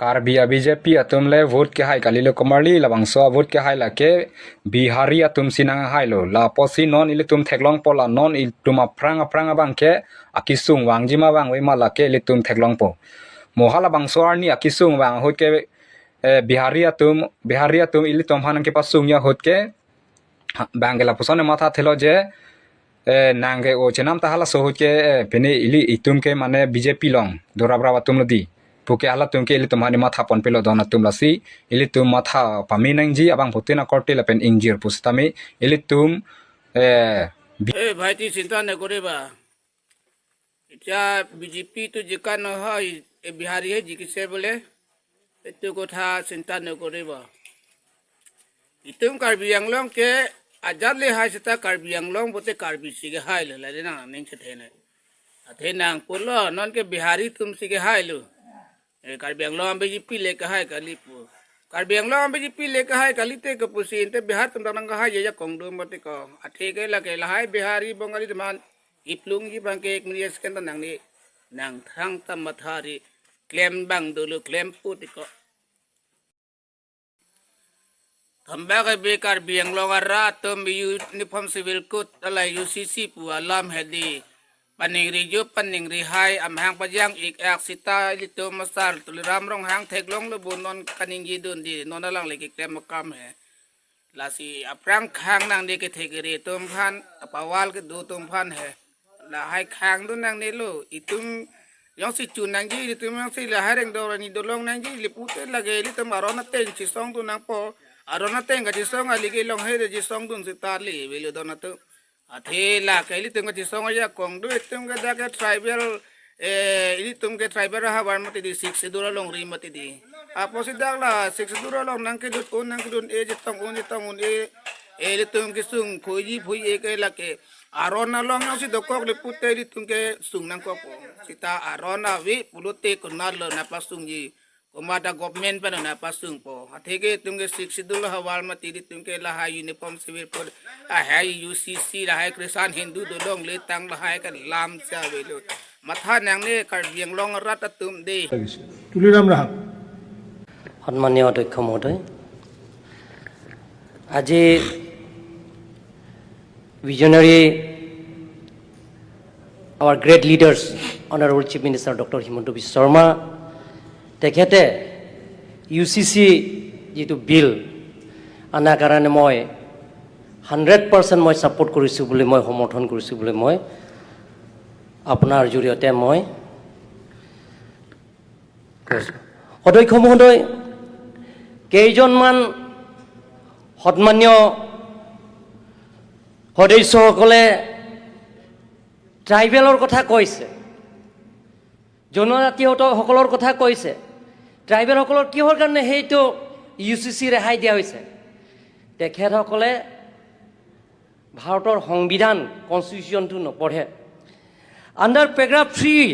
Karbi a BJP atum le vote ke hai kalilo komarli labangso vote ke hai la ke Bihari atum sinang hai lo la posi non ilitum theklong po la non iltum aprang aprang abang ke akisung wangjima bang we ma la ke ilitum theklong po mohala bangso arni akisung wang hot ke Bihari atum ilitum hanang ke pasung ya hot ke bangela posone matha thelo je nange o chenam tahala so hot ke pene ili itum ke mane BJP long dorabra atum lodi puke ala tumke ili tumhani matha pon pelo dona tum lasi ili tum matha paminang ji abang putina korte lapen ingjir pustami ili tum এই ভাইটি, চিন্তা নকৰিবা। এতিয়া বিজেপিটো জিকা নহয়, এই বিহাৰীহে জিকিছে বোলে, এইটো কথা চিন্তা নকৰিবা। ইতুম কাৰ্বি আংলং কে Azad le hai sita Karbi Anglong bote Karbi sige hai le la na ning se thene athe nang pulo non ke Bihari tum sige hai lu e Karbi Anglong BJP le ke hai kali pu Karbi Anglong BJP le ke hai kali te ke pusin te Bihar tum dang ka hai ya kong dum bote ko athe ke la ke la hai Bihari Bengali man iplung ji bang ke ek minute second nang ni nang thang tam mathari claim bang dulu claim put ko thamba ke be Karbi Anglong ra tum uniform civil code ala UCC pu alam hedi paning ri ju paning ri hai am hang pajang ik ak sita lito masar tuliram rong hang theklong lu bonon kaning ji dun di non alang le ki klem makam he lasi aprang khang nang ni ke thekeri tum phan apawal ke du tum phan he la hai khang du nang ni lu itum yong si chun nang ji itum yong si la hai reng do ni dolong nang ji li pute lage li tum arona ten chi song tu nang po arona ten ga chi song ali ke long he re chi song dun si ta li we lu dona tu athe la ke li tum ga chi song ya kong du itum ga da ke tribal e ili tum ke tribal ha war mati di six dura long ri mati di apo si dak la six dura long nang ke dut un nang ke dun e ji tong un ji tong un e e li tum ke sung phoi ji phoi e ke la ke arona long yong si dokok le pute li tum ke sung nang ko po sita arona wi pulute kunal lo na pasung ji kumada government pa na pasung po athe ke tum ke six dula hawal mati di tum ke la ha uniform civil code a hai UCC la hai Christian Hindu dolong le tang la hai ka lam cha we lo matha nang ne Karbi Anglong rat tum de. লাগিছে। তুলিৰাম ৰাহা। সন্মানীয় অধ্যক্ষ মহোদয়, আজি visionary, our great leaders, Honorable Chief Minister Doctor Himanta Biswa Sarma, তেখেতে U C C যিটো বিল অনাৰ কাৰণে মই 100% মই ছাপোৰ্ট কৰিছোঁ বুলি, মই সমৰ্থন কৰিছোঁ বুলি মই আপোনাৰ জৰিয়তে মই কৈছোঁ। অধ্যক্ষ মহোদয়, কেইজনমান সন্মানীয় সদস্যসকলে ট্ৰাইবেলৰ কথা কৈছে, জনজাতীয়সকলৰ কথা কৈছে। ট্ৰাইবেলসকলৰ কিহৰ কাৰণে সেইটো ইউ চি চি ৰেহাই দিয়া হৈছে? তেখেতসকলে ভাৰতৰ সংবিধান কনষ্টিটিউশ্যনটো নপঢ়ে। Under paragraph 3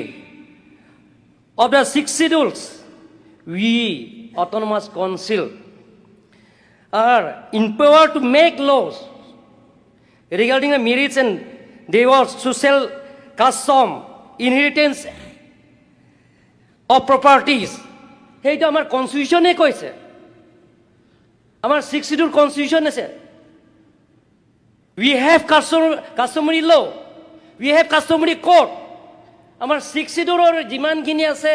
of the Sixth Schedules, we autonomous council are empowered to make laws regarding the marriage and divorce, social custom, inheritance of properties. সেইটো আমাৰ কনষ্টিটিউশ্যনে কৈছে। আমাৰ ছিক্স চিডিউল কনষ্টিটিউশ্যন আছে। We have customary law, we have customary court. আমাৰ six চিডিউলৰ যিমানখিনি আছে,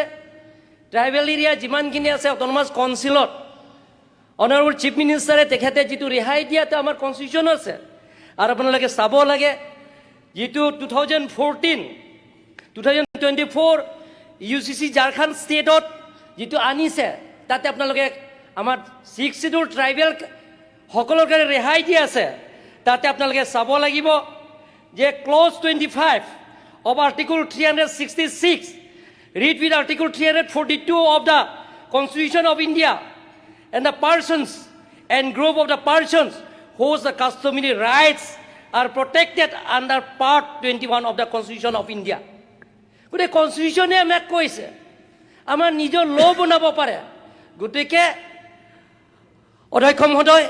tribal area যিমানখিনি আছে, অট'নমাছ কাউন্সিলত অনাৰেবল চিফ মিনিষ্টাৰে তেখেতে যিটো ৰেহাই দিয়াটো আমাৰ কনষ্টিটিউশ্যন আছে। আৰু আপোনালোকে চাব লাগে, যিটো 2014, 2024 UCC Jharkhand ষ্টেটত যিটো আনিছে, তাতে আপোনালোকে আমাৰ ছিক্স চিডিউল ট্ৰাইবেল সকলৰ কাৰণে ৰেহাই দি আছে। তাতে আপোনালোকে চাব লাগিব যে clause 25 of Article 366 read with Article 342 of the Constitution of India and the persons and group of the persons whose the customary rights are protected under Part 21 of the Constitution of India. গতিকে কনষ্টিটিউশ্যনে আমাক কৈছে আমাৰ নিজৰ ল' বনাব পাৰে। গতিকে অধ্যক্ষ মহোদয়,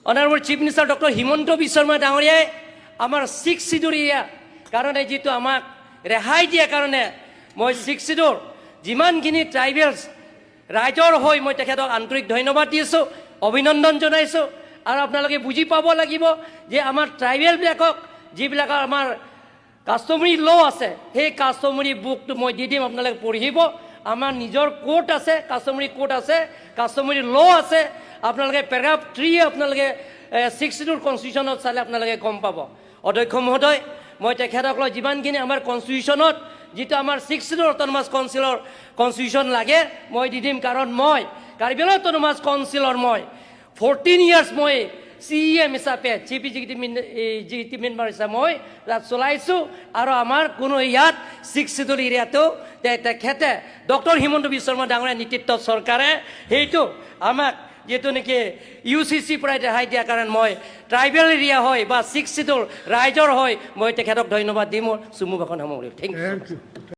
honourable chief minister doctor Himanta Biswa Sarma ডাঙৰীয়াই আমাৰ ছিক্স চিডিউল কাৰণে যিটো আমাক ৰেহাই দিয়াৰ কাৰণে মই ছিক্স চিডিউল যিমানখিনি ট্ৰাইবেলছ ৰাইজৰ হৈ মই তেখেতক আন্তৰিক ধন্যবাদ দিছোঁ, অভিনন্দন জনাইছোঁ। আৰু আপোনালোকে বুজি পাব লাগিব যে আমাৰ ট্ৰাইবেলবিলাকক যিবিলাকৰ আমাৰ কাষ্টমাৰী ল' আছে, সেই কাষ্টমাৰী বুকটো মই দি দিম, আপোনালোকে পঢ়িব। আমাৰ নিজৰ কোৰ্ট আছে, কাষ্টমাৰী কোৰ্ট আছে, কাষ্টমাৰী ল' আছে। আপোনালোকে পেৰাগ্ৰাফ 3 আপোনালোকে ছিক্স চিডিউল কনষ্টিটিউশ্যনত চালে আপোনালোকে গম পাব। অধ্যক্ষ মহোদয়, মই তেখেতসকলক যিমানখিনি আমাৰ কনষ্টিটিউশ্যনত যিটো আমাৰ ছিক্স চিডিউল অট'নমাছ কাউন্সিলৰ কনষ্টিটিউশ্যন লাগে, মই দি দিম। কাৰণ মই কাৰ্বি আংলং অট'নমাছ কাউন্সিলৰ মই 14 ইয়াৰ্ছ মই চিইএম হিচাপে, চিফ এক্সিকিউটিভ মেম্বাৰ হিচাপে মই তাত চলাইছোঁ। আৰু আমাৰ কোনো ইয়াত ছিক্স চিডিউল এৰিয়াটো তেখেতে ডক্টৰ হিমন্ত বিশ্ব শৰ্মা ডাঙৰীয়া নেতৃত্বত চৰকাৰে সেইটো আমাক যিটো নেকি ইউচিচিৰ পৰাই ৰেহাই দিয়াৰ কাৰণে মই ট্ৰাইবেল এৰিয়া হয় বা ছিক্স চিডিউল ৰাইজৰ হয়, মই তেখেতক ধন্যবাদ দি মোৰ চমু ভাষণ সামৰিলোঁ। Thank you. Thank you.